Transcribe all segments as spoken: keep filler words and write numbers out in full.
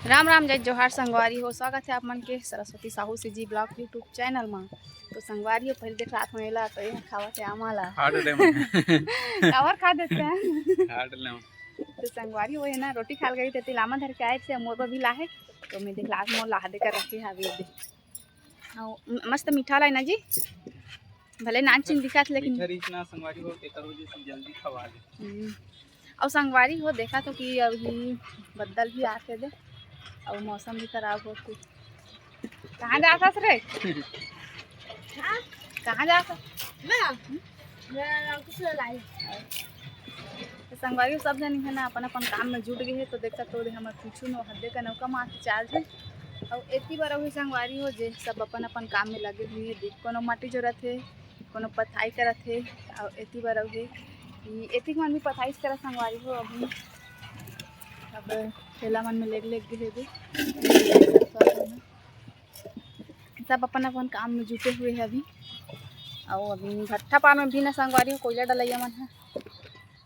राम राम, जय जोहार संगवारी हो, स्वागत हे आप मन के Saraswati Sahu CG vlog YouTube channel मा। तो संगवारी हो, पहले देख लात हो एला, तो ये खावत हे आमा ला। खा डले मैं। काबर खा देते हैं? खा डले मैं। तो संगवारी हो, ये ना रोटी खाल गई, तेती लामा धर के आए थे, मोर बर भी लाहे। तो मैं देख लात मोर लाह दे कर रखे हावे दे। अउ म-, मस्त मीठा ला ना जी, भले नानचुन दिखत, लेकिन मीठा रहिस ना संगवारी हो, तेकर वजह से जल्दी खवा ले। हम्म। अउ संगवारी हो, देखा तो कि अभी बदल भी आके दे, अउ मौसम भी खराब होत हे। कहाँ जात हस रे? हाँ? कहाँ जात हस? मैं? मैं कुछ लाई। तो संगवारी हो, सब जन इहाँ ना अपन अपन काम में जुट गए हे। तो देख सकते हो, हमर पीछू में हद्दे का नौका मार के चाल हे। अउ एती बर अभी संगवारी हो, जे सब अपन अपन काम में लगे हुए हे। देख, कोनो माटी जोरत हे, कोनो पथाई करत हे, अउ एती बर अभी, एती मन भी पथाई करत संगवारी हो। अभी अब ठेला मन में लेग लेग गए हे। सब अपन अपन काम में जुटे हुए हे अभी। अउ अभी भट्ठा पार में भी ना संगवारी हो, कोयला डलैया मन हे।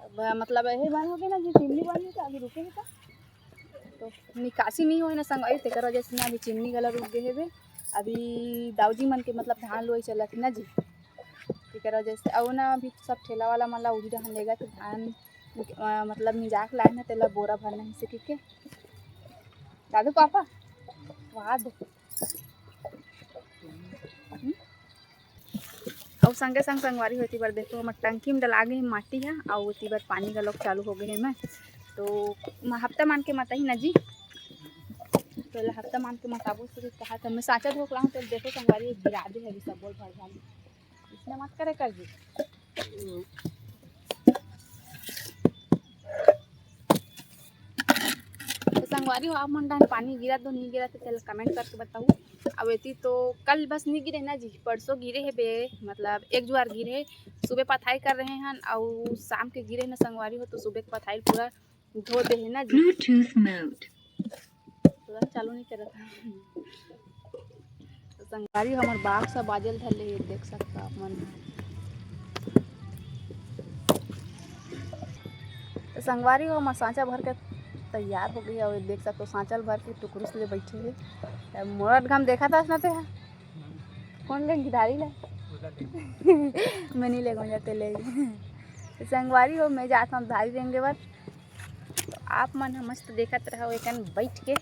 अब मतलब यही बंद हो गए ना जी, चिमनी बंद हो गया, अभी रुके हे का? तो निकासी नहीं होए ना संगवारी, तेकर वजह से ना अभी चिमनी गला रुक गए हेबे। अभी दाऊजी मन के मतलब धान लुआई चलत हे ना जी, तेकर वजह से। अउ ना अभी सब ठेला वाला मन ला उही डहन लेगा तो धान अ, मतलब मिंजा के लाए ना, तेला बोरा भरना हे से कहिके। दादू पापा, वाह दे। हम्म? अउ संगे संग संगवारी हो, एती बर देखो, हमर टंकी में डला गे हे माटी ह, अउ एती बर पानी घलोक चालू हो गए हे मैं। तो म-, हफ्ता मान के मत ही ना जी, तो एला हफ्ता मान के मत आबो, सिर्फ कहा था मैं सांचा धोक लाऊं, तो देखो संगवारी गिरा दे हे अभी सब बोल भर भाग। इसने मत करे कर जी। तो संगवारी हो, आप मन डाहन पानी गिरत दो, नहीं गिरत, तो तेला comment करके बताऊ। अब एती तो कल बस नहीं गिरे ना जी, परसों गिरे हे बे, मतलब एक जुआर गिरे हे। सुबह पथाई कर रहे हन, अउ शाम के गिरे ना संगवारी हो, तो सुबह के पथाई पूरा धो दे हे ना जी। Bluetooth mode। तुरंत चालू नहीं करत। तो संगवारी, हमर बाप सब बाजल धर ले हे, देख सकता आप मन। तो संगवारी हो, हमर सांचा भर के तैयार हो गई, अउ देख सकते हो, सांचा ल भर के टुकरुस ले बैठे हे। तब मोर घाम देखा था ना ते हा? कौन ले गिधारी ले? मैं नहीं ले जाते ले। तो संगवारी हो, मैं जात हूँ धारी रेंगे बर। तो आप मन ह मस्त देखत रहो एकन बैठ के।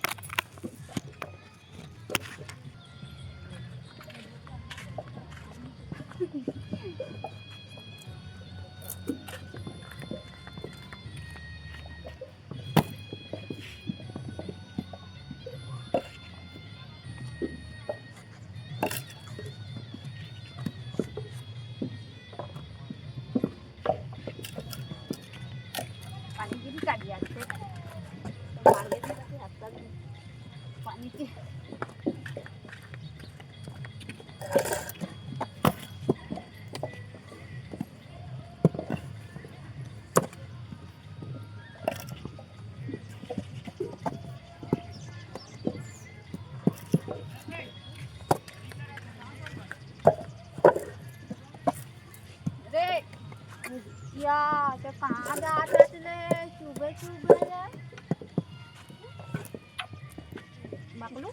पानी गिरी का दिया थे, तो मांगे थे तो हफ्ता दिन पानी के। रे, या, तो कहाँ जात हस ले, चुबे चुबे ले? बकलू?